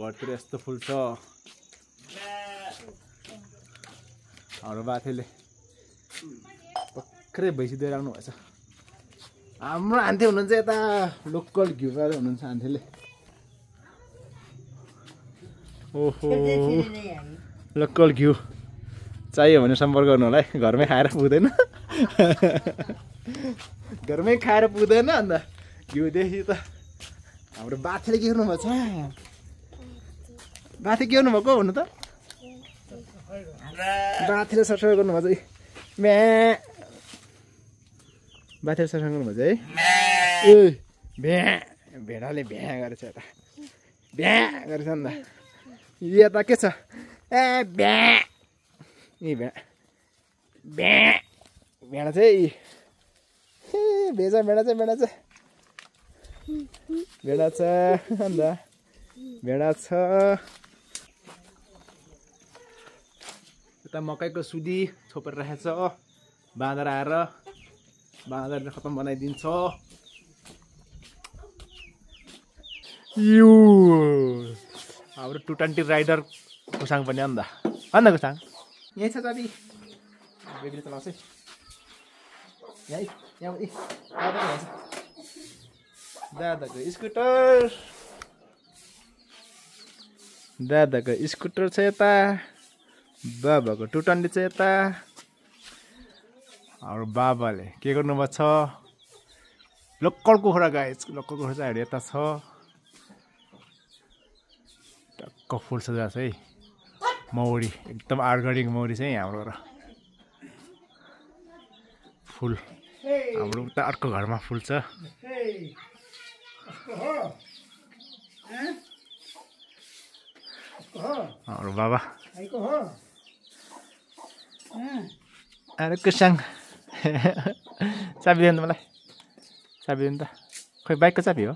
घरतिर यस्तो फुल छ हाम्रो बाथेले भर्खरै भैँसी दिएर आउनु भएछ हाम्रो आन्थे हुनुहुन्छ यता लोकल घिउ पाएर हुनुहुन्छ आन्थेले ओहो लोकल घिउ चाहियो भने सम्पर्क गर्नु होला है घरमै खाएर पुग्दैन घरमै खाएर पुग्दैन अन्त घिउदेखि त हाम्रो बाथेले के गर्नु भएको छ बाथे के गर्नु भएको हुनु त बाथेले सरसफाइ गर्नुभएको छ म्या बाथेले सरसफाइ गर्नुभएको छ है ए भ्या भेडाले भ्या गरेछ यता भ्या गरेछ नि त यता के छ ए भ्या ए भ्या भ्या भेडा चाहिँ भेडा छ भेडा छ भेडा छ अन्त भेडा छ यता मकैको सुदी छोपेर राखेको छ बाँदर आएर बाँदरले खतम बनाइदिन्छ यो हाम्रो 220 राइडर कुसाङ पनि अन्त कुसाङ यही छ चाबी बेबीले चलाउँछ यहाँ दादाको स्कुटर छ यता बाबाको 220 छ यता हाम्रो बाबाले के गर्नुभएको छ लोकल कुखुरा गाइस लोकल कुखुरा चाहिँ यता छ टक्क फुल सजा छ है मौरी एकदम अर्ग्यानिक मौरी चाहिँ हाम्रो फुल हाम्रो उता अर्को घरमा फुल छ हाम्रो बाबा अरे कुसाङ चाबी दिनु त मलाई चाबी दिनु त खोइ बाइकको चाबी हो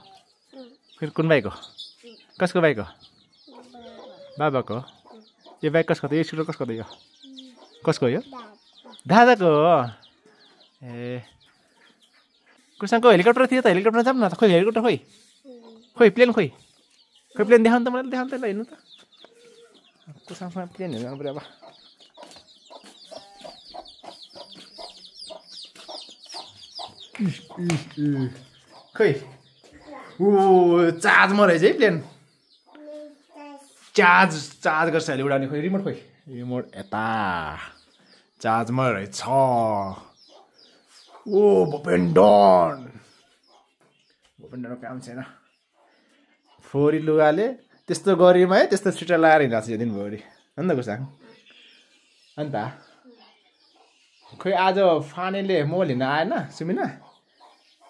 फेरि कुन बाइक हो कसको बाइक हो बाबाको यो बाइक कसको त यो स्कुटर कसको त यो कसको यो दादाको हो ए कुसाङको हेलिकप्टर थियो त हेलिकप्टर जाऊँ न त खोइ हेलिकप्टर खोइ खोइ प्लेन देखाउनु त मलाई देखाउनु त ल हेर्नु त कुसाङसँग प्लेन हेर्नु पऱ्यो अब खोइ ओ चार्जमा रहेछ है प्लेन चार्ज गर्छ अहिले उडाउने खोइ रिमोट यता चार्जमा रहेछ ओ भोपेन्डनको काम छैन फोहोरी लुगाले त्यस्तो गरिमा है त्यस्तो स्वेटर लगाएर हिँडेको छ यो दिनभरि हो नि त कुसाङ अन्त खोइ आज फानेले मोबाइल हिँड्न आएन सुमिना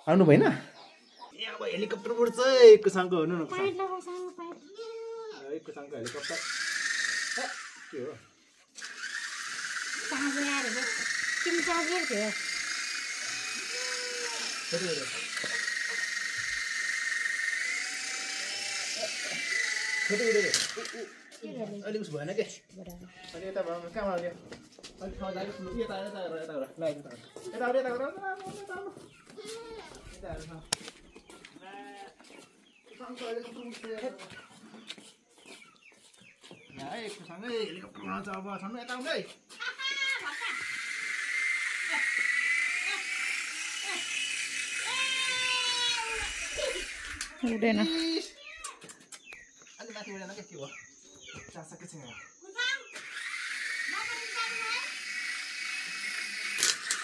आउनु भएन अब हेलिकप्टर उड्छ कुसाङको हुनु न कुसाङको हेलिकप्टर के हो अलिक उस भएन के अनि यता कहाँबाट आउने अलिक ठाउँ जाने हेलिकप्टर बनाउँछ अब छन् यता आउनु है उडेन अलि माथि उडेन के हो चासा के छैन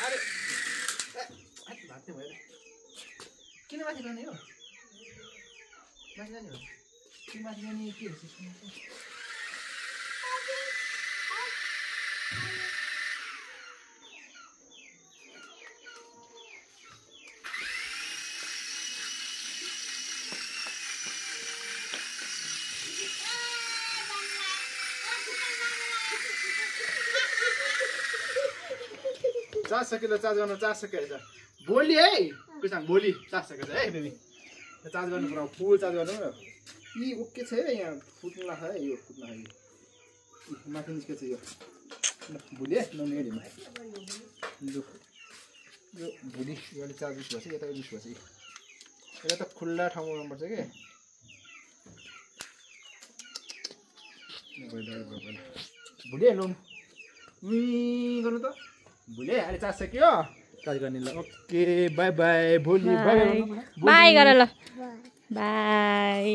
अरे भाग्दै भयो किन माथि जाने हो माथि जाने हो कि माथि जाने के हो चार्ज सकेर चार्ज गर्न चार्ज सकेर भोलि है कुसाङ भोलि चार्ज सकेर है बेबी चार्ज गर्नु पर्छ फुल चार्ज गर्नु यी ओके छ है यहाँ फुट्नु लाग्छ है यो फुट्नु लाग्यो माथि निस्केछ यो भोलि है ननिकालिमा लु यो भोलि यो अलिक चार्ज भएछ यता युज भएछ यता त खुल्ला ठाउँमा गर्नुपर्छ कि भोलि लाउनु गर्नु त भोलि अहिले चार्ज सक्यो चार्ज गर्ने ल ओके बाई बाई भोलि बाई बाई गर ल बाई